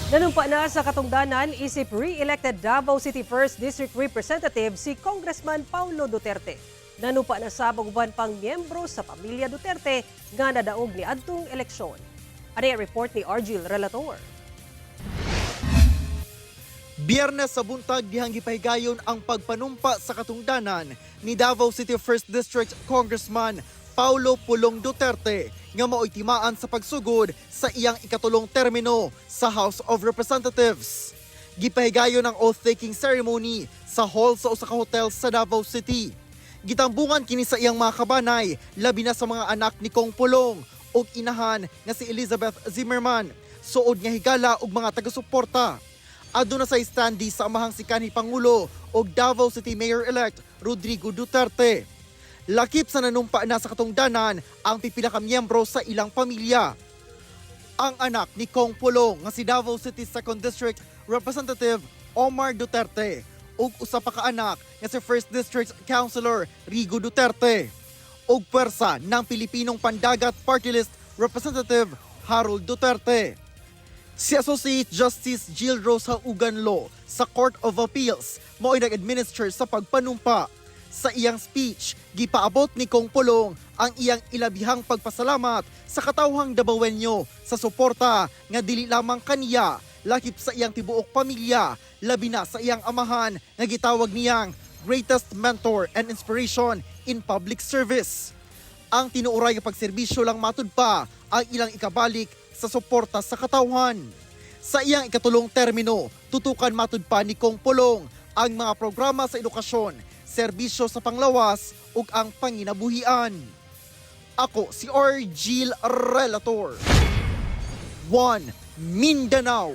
Nanumpa na sa katungdanan isip re-elected Davao City 1st District Representative si Congressman Paulo Duterte. Nanumpa na sa uban pang miyembro sa pamilya Duterte nga nadaog ni adtong eleksyon. Ani ang report ni Argil Relator. Biyernes sa buntag dihang gipahigayon ang pagpanumpa sa katungdanan ni Davao City 1st District Congressman Paulo Pulong Duterte nga mao'y timaan sa pagsugod sa iyang ikatulong termino sa House of Representatives. Gipahigayon ang oath-taking ceremony sa hall sa usa ka hotel sa Davao City. Gitambungan kini sa iyang mga kabanay, labi na sa mga anak ni Kong Pulong ug inahan nga si Elizabeth Zimmerman, suod nga higala ug mga taga-suporta. Aduna sa standee sa amahang si kanhi Pangulo ug Davao City Mayor-elect Rodrigo Duterte. Lakip sa nanumpa na sa katungdanan ang pipila ka miyembro sa ilang pamilya. Ang anak ni Kong Pulong nga si Davao City 2nd District Representative Omar Duterte ug usa pa ka anak nga si 1st District Councilor Rigo Duterte ug pwersa ng Pilipinong Pandagat Party List Representative Harold Duterte. Si Associate Justice Jill Rose Uganlo sa Court of Appeals mao'y nag-administer sa pagpanumpa. Sa iyang speech, gipaabot ni Kong Pulong ang iyang ilabihang pagpasalamat sa katawhang Dabawenyo sa suporta nga dili lamang kaniya, lakip sa iyang tibuok pamilya, labi na sa iyang amahan nga gitawag niyang greatest mentor and inspiration in public service. Ang tinuoray nga pagserbisyo lang matud pa ang ilang ikabalik sa suporta sa katawhan. Sa iyang ikatulong termino, tutukan matud pa ni Kong Pulong ang mga programa sa edukasyon, serbisyo sa panglawas ug ang panginabuhian. Ako si Argil Relator. 1 Mindanao.